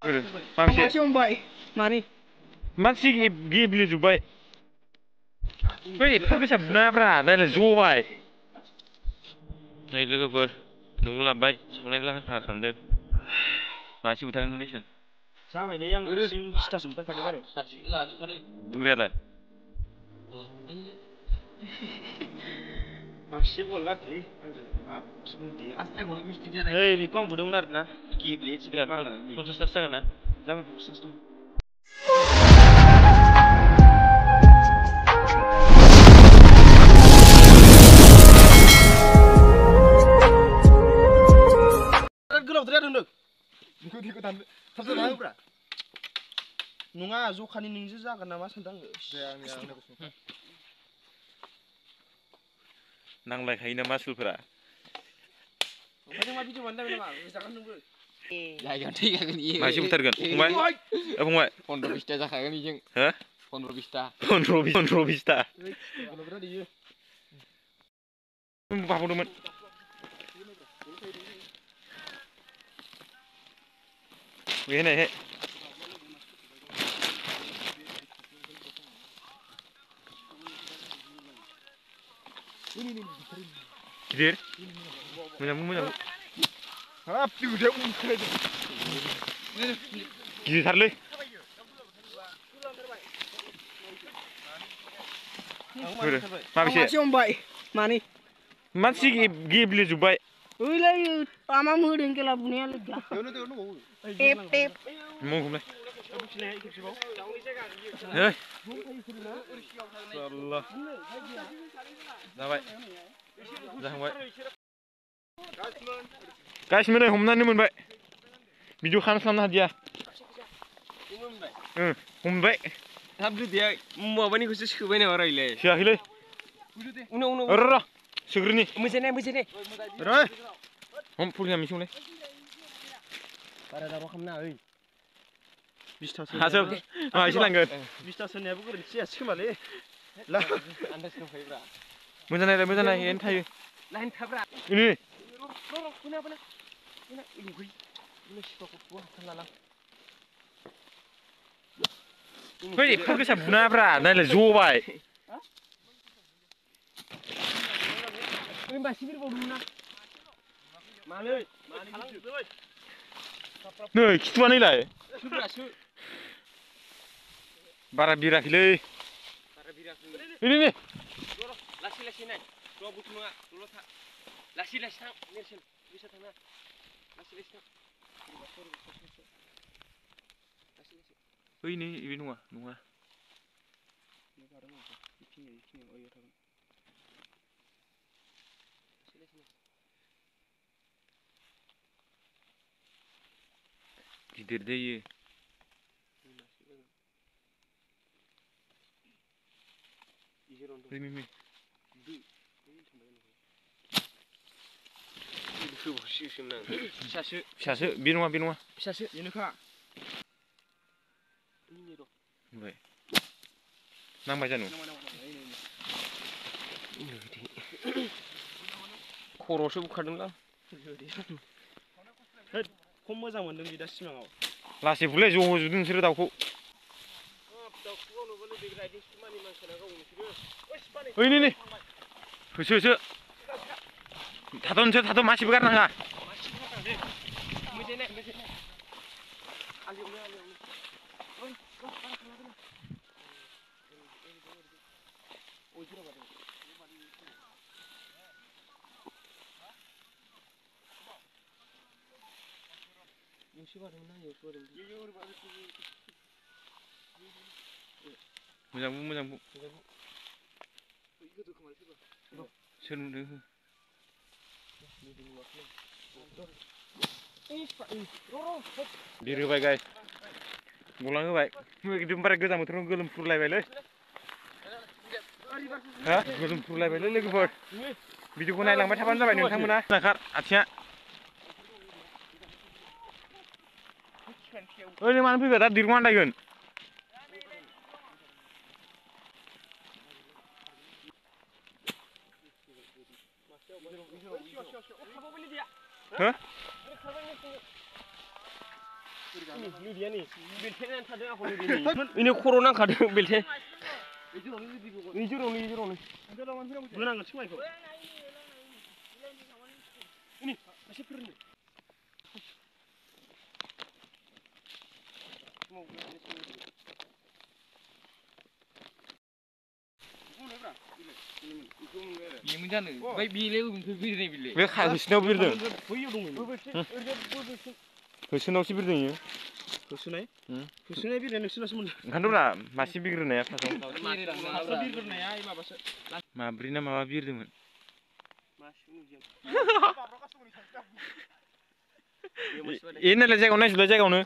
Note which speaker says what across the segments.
Speaker 1: मानसि हमबाय मानि मानसि गेब्लेजोब्बाय बै एफा गोसा बुनाङाब्रा नायलाय जबाय नै लोगोफोर न'आव लाबोबाय संनाय लाहार खालामदों मासे बुथारगोन नायसन जाबायलै आं सिथासो बुथारखादों आरो बुंनायालाय मासे बल गाखोलै ओइ बेखौ आं बुदोंमोन आरोना गेब्लेजोबबाय 50 जागोन ना जागोन 50 दं गोलावद्राय जादों बेखौ दानदो थाब जाना होब्रा नङा जखानि नोंजो जागोन नामा सानदों आङो नांलायखायोना मासुलफोरा ओमफ्राय नों मा भिडिअ बानायनो नामा जागोन नोंबो जायगायाव थैखागोन इयो मासे बुथारगोन फंबाय फंबाय 15-20 जाखागोन इजों हो 15-20 गोलावद्राय इयो बावदोंमोन बेहाय गिदिर मोजां हाब गिदिरथारलै माबेसे हमबाय मानि मानसि गेब्लेजोब्बाय ओइलाय पामा होदों केला बुनाया लोगो टेप टेप मगलाय हे अल्लाह जाबाय जाखांबाय गासिबो नै हमनानै मोनबाय भिडिअ खालामनो हादिया हमबाय थाब जुदिया माबानिखौसो सोबाय नामा रायलाय सोआखैलै उनाव र सोग्रोनि मोजाङै हम फुलिया मिसौलै बारा दाबा खालामना ओइ 20 हासो माबेसे लांगोन 20 होननायाबो गोरोन्थि जायासै खोमालै ला आन्दाज दंखायोब्रा मोजां नाय एन थायो लाइन थाब्रा इनि बोना लुगै सिपाखौ फुवा हाबथारलालां बै एफा गोसा बुनाङाब्रा नायलाय जबाय मासे बिरबावदोंमोन ना नै खिथुआ नैलाय बारा बिराखैलै लासै नाय बुथुमा दल' था लासै थां नेरसोन गोसा थाङा लासै थां ओइ नै बे नङा गिदिर जायो फिसासो बे नङा फिसासो बेनोखा नांबाय जानो खर'सो बुखारदोंलां खम मोजां मोनदों बिदा सिमाङाव लासै बुलाय ज' होजोबदों नोंसोरो दाउखौ ओइ नै होसो थाथ' मासेबो गारनाङा मोजां बु सोर नुदों बिरहोबाय गाय गलां होबाय एकदमबारे गोजां बोथोराव गोलोमफ्रुलायबायलै हा गोलोमफ्रुलायबायलै लोगोफोर भिडिअखौ नायलांबाय थाबानो जाबाय नोंथांमोना नाखार आथिङा ओइ नों मानो फैबाय दा दिरुं आन्दायगोन हो नुदियानि बेलथेनानै थादों आखौ नुदियानि इनो खर' नांखादों बेलथे इजोरावनो बुनांगोन सिमायखौ ini masih perlu Bimin जानो ओमफ्राय बेलाय अबेनिफ्राय बिरनाय बिलाय बे होसिनाव बिरदों बैयाव दंमोन होसिनावसो बिरदों इयो होसिनाय बिरनाय नोंसिनावसो मोनदों ओंखायनोब्रा मासे बिरग्रोनाया फार्स्टआव बिरग्रोनाया माबासो माब्रै ना माबा बिरदोंमोन नालाय जायगायावनो नायजोबलाय जायगायावनो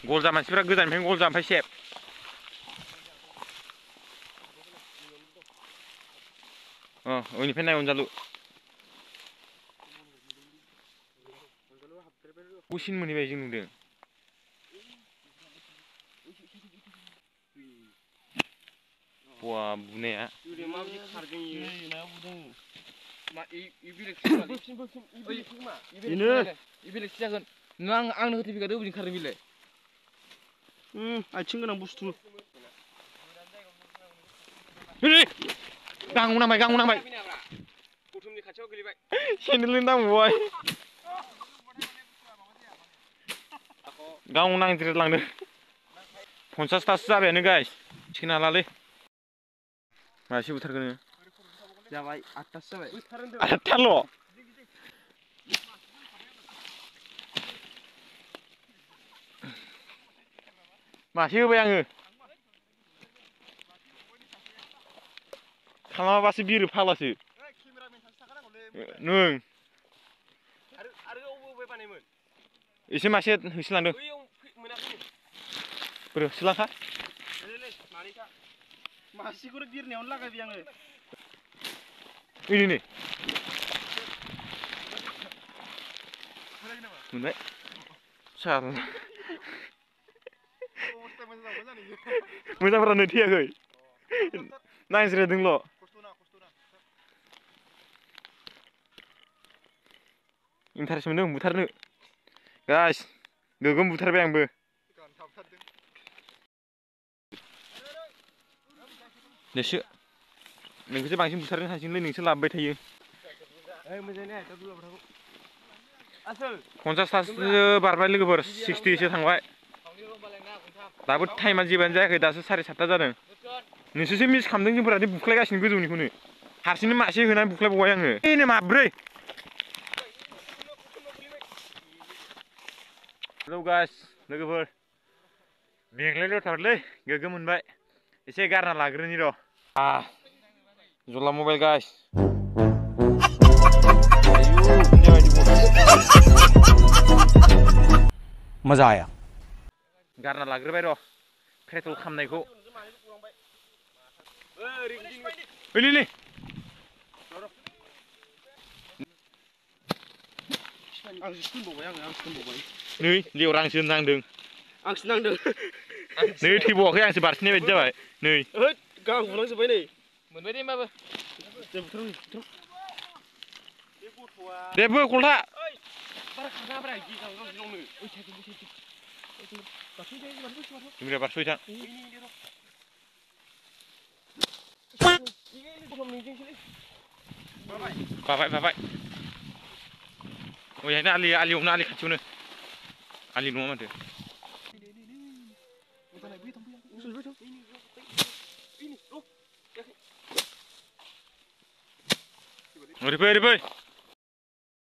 Speaker 1: गल जा मानसिफ्रा गोजाननिफ्रायनो गल जा ओमफ्राय सेब ओइनिफ्राय नाय अनजालु उसिन मोनहैबाय जों नुदों बवा बुनाया माबायदि खारदों इयो नायाव बुदों मा इ बेलेगसो जागोन नों आंनो होथैफैखादो अबेजों खारदों बिलाय आथिं गोनां बुस्थु गांआव नांबाय गौथुमनि खाथियाव गोलैबाय सेन्देलजों दांबावबाय गांआव नांदेरलांदों 50थासो जाबायानो गाइस थिखोनो हालालै मासे बुथारगोन जाबाय 8थासो जाबाय 8थाल' मासे होबाय आङो खालामाबासो बिरो फाग्लासो नों एसे मासे होसोलांदों बोरो होसोलांखा मासेखौनो बिरनायावनो लागायबाय आङो नै मोनबाय सार मोजांफोरानो थैयाखै नांज्रायदोंल' इन्टारेस्ट मोनदों बुथारनो गाइस गोगोम बुथारबाय आंबो नोंसो नोंखौसो बांसिन बुथारनो हासिगोनलै नोंसो लाबोबाय थायो 50थासो बारबाय लोगोफोर 60सो थांबाय दाबो टाइमा जेबोआनो जायाखै दासो 7:30 जादों नोंसोरसो मिस खालामदों जोंफोरादि बुख्लायगासिनो गोजौनिखौनो हारसिंनो मासे होनानै बुख्लायबावबाय आङो एनो माब्रै हेलौ गाइस लोगोफोर मेंलायलायथारलै गोगोम मोनबाय एसे गारना लाग्रोनि र' जला मबाइल गाइस मजा आया गारना लाग्रोबाय र' पेट्रल खामनायखौ ओइ नै लेवरा आंसो नांदों नै थैबावाखै आंसो बारसिननाय बायदि जाबाय नै होद गां बुलांजोबबाय नै मोनबाय दे होमबाबो दे बो खलथा बारा खारनाङाब्रा जुमब्राया बारस'बाय थां बाबाय ओइहायनो आलियावनो आलि खाथियावनो आलि नङा माथो ओरै फै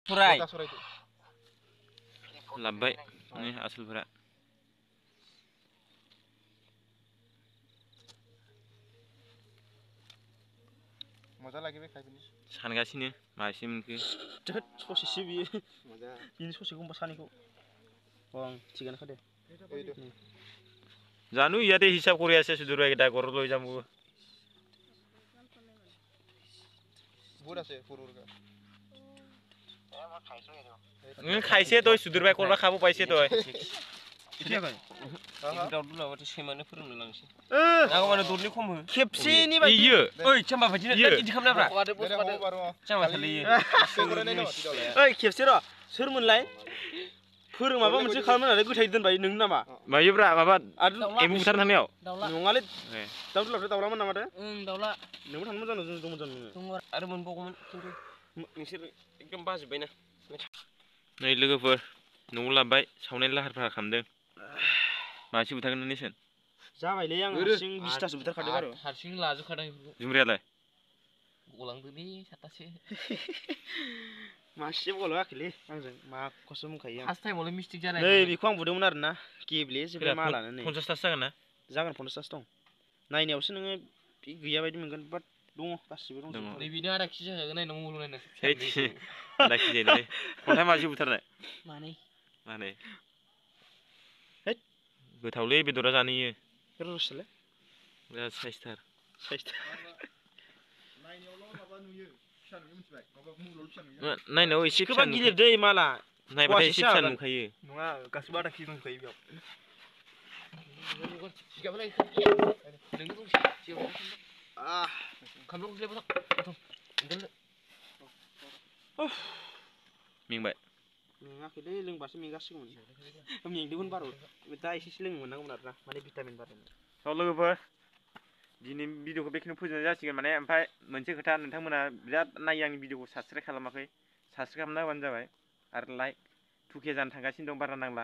Speaker 1: सराय लाबबाय नै आसोलफोरा मजा लागिबाय खायफिनि सानगासिनो मासे मोनखो ससेसो बियो बिनि ससेखौ होनबा सानैखौ थिगानो खादे जानू ইয়াতে হিসাব করে আছে সুদূর এটা ঘর লৈ যাম বুট আছে পুরুরগা খাইছে তই সুদূর ভাই করবা খাবো পাইছে তই खिथियाखै
Speaker 2: दाउ दुलाबाथाय सैमानो फोरोंनो लांसै आं माने दरनै खम हो
Speaker 1: खेबसेनि बायदि
Speaker 2: इयो ओइ चाम्बा बायदि इदि खालामनाब्रा चाम्बा थालैयो
Speaker 1: ओइ खेबसे र' सोरमोनलाय फोरों माबा मोनसे खालामनो होननानै गोथाय दोनबाय नों नामा
Speaker 3: मायोब्रा माबा एम्बु बुथारनो थांनायाव
Speaker 1: नङालै दाउ दुलाथ' दाउलामोन नामाथाय
Speaker 2: दाउला
Speaker 1: नोंबो थांनो मोजां जों दंमोन
Speaker 2: नोङो आरो मोनबावगौमोन खिन्थु नोंसोर एकदम बाजोब्बायना
Speaker 3: नै लोगोफोर न'आव लाबबाय सावनायनि लाहार फाहार खालामदों मासे बुथारगोन नोंनिसोन
Speaker 1: जाबायलै आं हारसिं 20थासो बुथारखादों आरो
Speaker 2: हारसिं लाजोबखादों बेफोरखौ
Speaker 3: जुमब्रायालाय
Speaker 2: गलांदोलै 7थासो
Speaker 1: मासेबो गलाङाखैलै आंजों माखौसो बुंखायो आं
Speaker 2: फार्स्ट टाइमावलाय मिस्टेक जानाय
Speaker 1: नै बेखौ आं बुदोंमोन आरोना गेब्लेजोब्बाय मालानो नै
Speaker 3: 50थासो जागोन ना
Speaker 1: जागोन 50थासो दं नायनायावसो नोङो गैया बायदि मोनगोन बाट दङ गासिबो दं
Speaker 2: नै बेनो आदा केजि जाखागोन नायनाव मबाइल नायनासो
Speaker 3: आदा केजि जायोलै खन्थाइ मासे बुथारनाय
Speaker 2: मानै
Speaker 1: हैद
Speaker 3: गोथावलै बेदरा जानोयो
Speaker 1: रसलाय
Speaker 3: बिराद साइसथार नायनायाव एसे
Speaker 1: गोबां गिदिर दै माला
Speaker 3: नायबाथाय एसे फिसा नुखायो
Speaker 1: नङा गासिबो आदा केजि दंखायो बेयाव
Speaker 3: मेंबाय
Speaker 1: मेङाखैलै लोंबासो मेंगासिगौमोन मेंदोंमोन बारु दा एसेसो लोंनो मोननांगौमोन आरोना माने भिटामिन बारायनो
Speaker 3: लोगोफोर दिनै भिडिअखौ बेखिनियाव फोजोबनाय जासिगोन माने ओमफ्राय मोनसे खोथा नोंथांमोना बिराद नायो आंनि भिडिअखौ साबसक्राइब खालामाखै साबसक्राइब खालामना होबानो जाबाय आरो लाइक 2K जानो थांगासिनो दं बारा नांला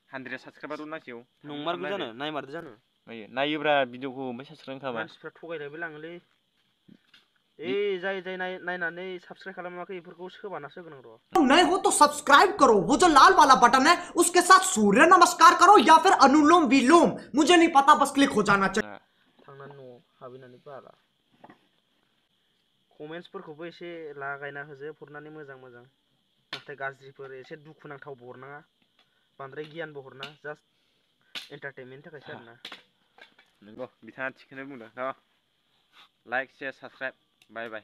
Speaker 3: 100 साबसक्राइबारल' नांसिगौ
Speaker 1: नंमारगौ जानो नायमारदो जानो
Speaker 3: नायोब्रा भिडिअखौ ओमफ्राय साबसक्राइब खालामा
Speaker 1: मानसिफ्रा थगायनायबो लाङोलै जाय नायनानै साबसक्राइब खालामाखै बेफोरखौ सोबानासो होगोन र'
Speaker 4: नए हो तो सब्सक्राइब करो वो जो लाल वाला बटन है उसके साथ सूर्य नमस्कार करो या फिर अनुलोम विलोम मुझे नहीं पता बस क्लिक हो जाना चाहिए
Speaker 1: थांनानै न'आव हाबैनानै बारा कमेन्ट्सफोरखौबो एसे लागायना होजोब हरनानै मोजां नाथाय गाज्रिफोर एसे दुखुनांथावबो हरनाङा बांद्राय गियानबो हरनाङा जास्ट एन्टारटेनमेन्टनि थाखायसो आरोना
Speaker 3: नंगौ बिथाङा थिगखौनो बुंदों लाइक शेयार साबसक्राइब बाय बाय